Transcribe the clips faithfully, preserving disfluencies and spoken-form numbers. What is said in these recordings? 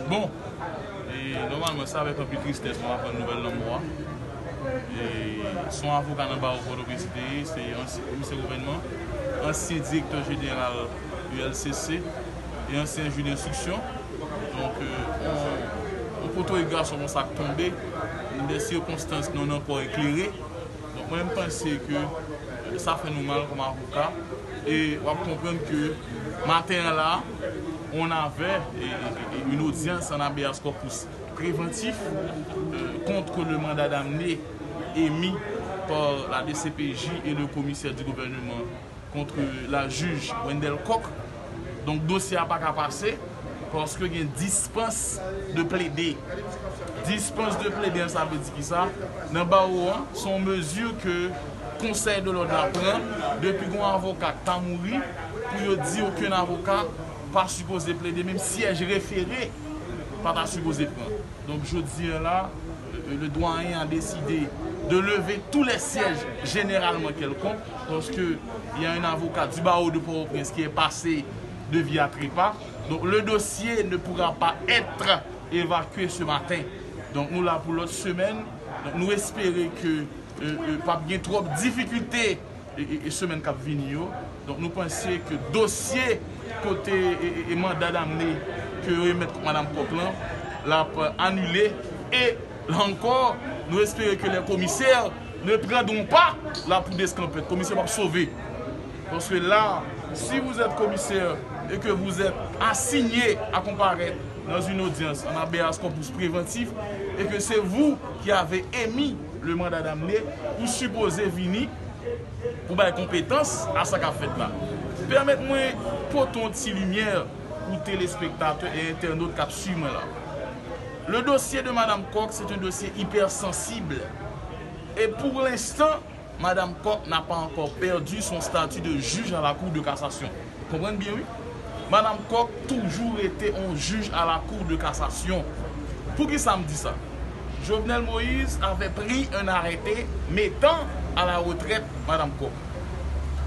Bon, e nòmalman, se avèk anpil tristès nou aprann nouvèl lanmò a. E se yon avoka nan bawo Pòtoprens li te ye, se ansyen komisè gouvènman, ansyen direktè jeneral U L C C e ansyen jij denstriksyon. Donk, e, yon, yon potorik gason konsa k tonbe, nan de sikonstans non ankò eklere. Donk, mwen, m panse ke sa fè nou mal kòm avoka. E w ap konprann ke maten an la, on avè e, e, e, une audience en habeas corpus préventif, euh, contre le mandat d'amener émis par la D C P J et le commissaire du gouvernement contre la juge Wendell Coq. Donk, dosye a pa ka pase paske gen dispans de plede. Dispans de plede an, sa vle di ki sa? Nan bawo an, se yon mezi ke Konsèy de lòd la pran depi gon avoka k ta mouri pou yo di okenn avoka pa sipoze plede, menm syèj refere pa ta sipoze pran. Donk, jodi a la, le, le doyen a décidé de lever tous les sièges généralement quelconques, parce que il y a un avocat du barreau de Port-au-Prince qui est passé de vie à trépas. Donc, le dossier ne pourra pas être évacué ce matin. Donk, nou la pou lòt semèn. Donk, nou espere ke, e, e, p ap gen twòp difikilte e, e, e semèn k ap vini yo. Donk, nou panse ke dosye kote, e, e, e manda damne ke yo emèt kont Madanm Coq lan, l ap anile. E, la encore, nous espérons que les commissaires ne prendront pas la poudre escampette. Komisè p ap sove. Parce que là, si vous êtes commissaire et que vous êtes assigné à comparaître dans une audience en habeas corpus préventif et que c'est vous qui avez émis le mandat d'amener, ou sipoze vini pou bay konpetans a sa k ap fèt la. Pèmèt mwen pote yon ti limyè pou telespektatè e entènot k ap swiv mwen la. Le dossier de Madame Coq, c'est un dossier hypersensible. Et pour l'instant, Madame Coq n'a pas encore perdu son statut de juge à la Cour de cassation. Konprann byen, wi. Madame Coq toujou rete yon jij a la Cour de cassation. Poukisa m di sa? Jovenel Moïse avait pris un arrêté mettant à la retraite Madame Coq.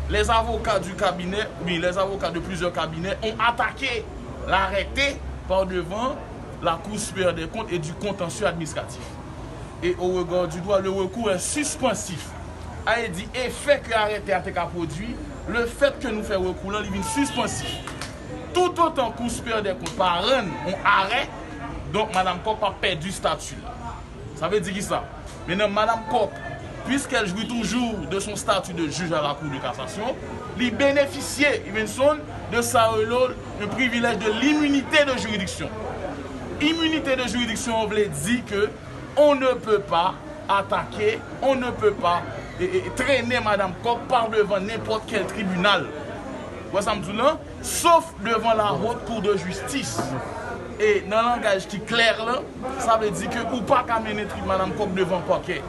Les avocats du cabinet, oui, les avocats de plusieurs cabinets ont attaqué l'arrêté par devant la Cour supérieure des comptes et du contentieux administratif. Et au regard du droit, le recours est suspensif. A vle di, efè ke arete a te ka pwodui, le fait que nou fè rekou lan, li vin sispansif. Toutotan Cour supérieure des comptes pa rann yon arè, donk Madame Coq pa pèdi stati l. Sa vle di ki sa? Maintenant, Madame Coq, puisqu'elle jouit toujours de son statut de juge à la Cour de cassation, li benefisye, Ivenson, de sa rele un privilège de l'immunité de juridiction. Immunité de juridiction vle di ke on ne peut pas attaquer, on ne peut pas e, e, traîner Madame Coq par devant n'importe quel tribunal. Ou wè sa m di w lan? Sauf devant la Haute Cour de Justice. E nan langaj ki klè lan, sa vle di ke ou pa ka mennen trip Madame Coq devan pakè.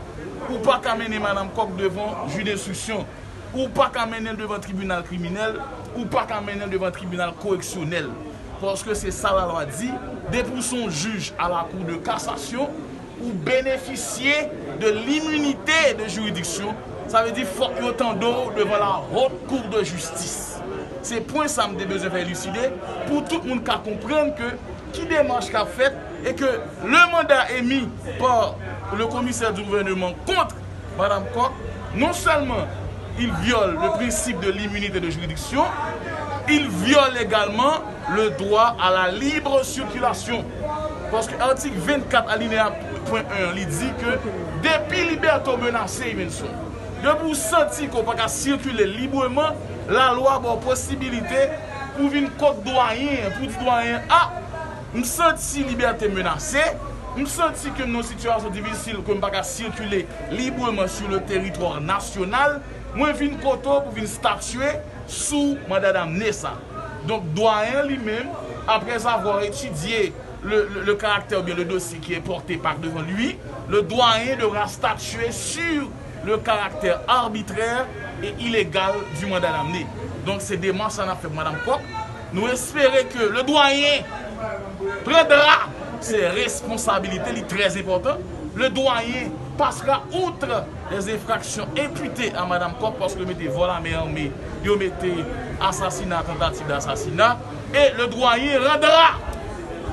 Ou pa ka mennen Madame Coq devan jij denstriksyon. Ou pa ka mennen l devan tribinal kriminèl, ou pa ka mennen l devan tribinal koreksyonèl. Paske se sa lalwa di, depi w se yon jij a la Cour de cassation, ou benefisye de l'immunité de juridiction. Sa vle di fòk yo tande w devan la Haute Cour de Justice. Se pwen sa m te bezwen fè eliside pou tout moun ka konprann ke ki demach k ap fèt e ke le mandat émis par le commissaire du gouvernement contre Madame Coq, non seulement il viole le principe de l'immunité de juridiction, il viole également le droit à la libre circulation. Paske atik vennkat alineya pwen en an, li di ke depi libète w menase, Ivenson, depi w santi ke w pa ka sikile libreman, lalwa ba w posibilite pou vin kot dwayen, pou di dwayen, a, m santi libète m menase, m santi ke m nan yon sitiyasyon difisil, ke m pa ka sikile libreman sur le territoire national, mwen vin kote w pou vin statye sou manda damne sa. Donk, dwayen li menm, après avoir étudié le, le, le caractère ou bien le dossier qui est porté par devant lui, le doyen devra statuer sur le caractère arbitraire et illégal du mandat d'amener. Donk, se demach sa n ap fè pou Madame Coq. Nou espere ke le doyen prendra ses responsabilités, li trè enpòtan. Le doyen passera outre les infractions imputées à Madame Coq, paske yo mete vol à main armée, yo mete assassinat, tentative d'assassinat, et le doyen rendra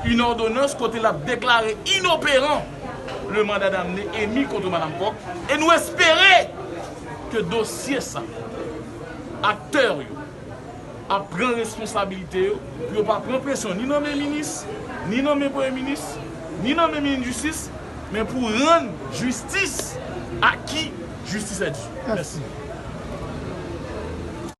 une ordonnance kote l ap deklare inoperan le mandat d'amener émis contre Madame Coq. E nou espere ke dosye sa, aktè yo ap pran responsabilite yo, pou yo pa pran presyon ni nan men minis, ni nan men premye minis, ni nan men minis jistis, men pou rann jistis a qui justice est due. Mèsi.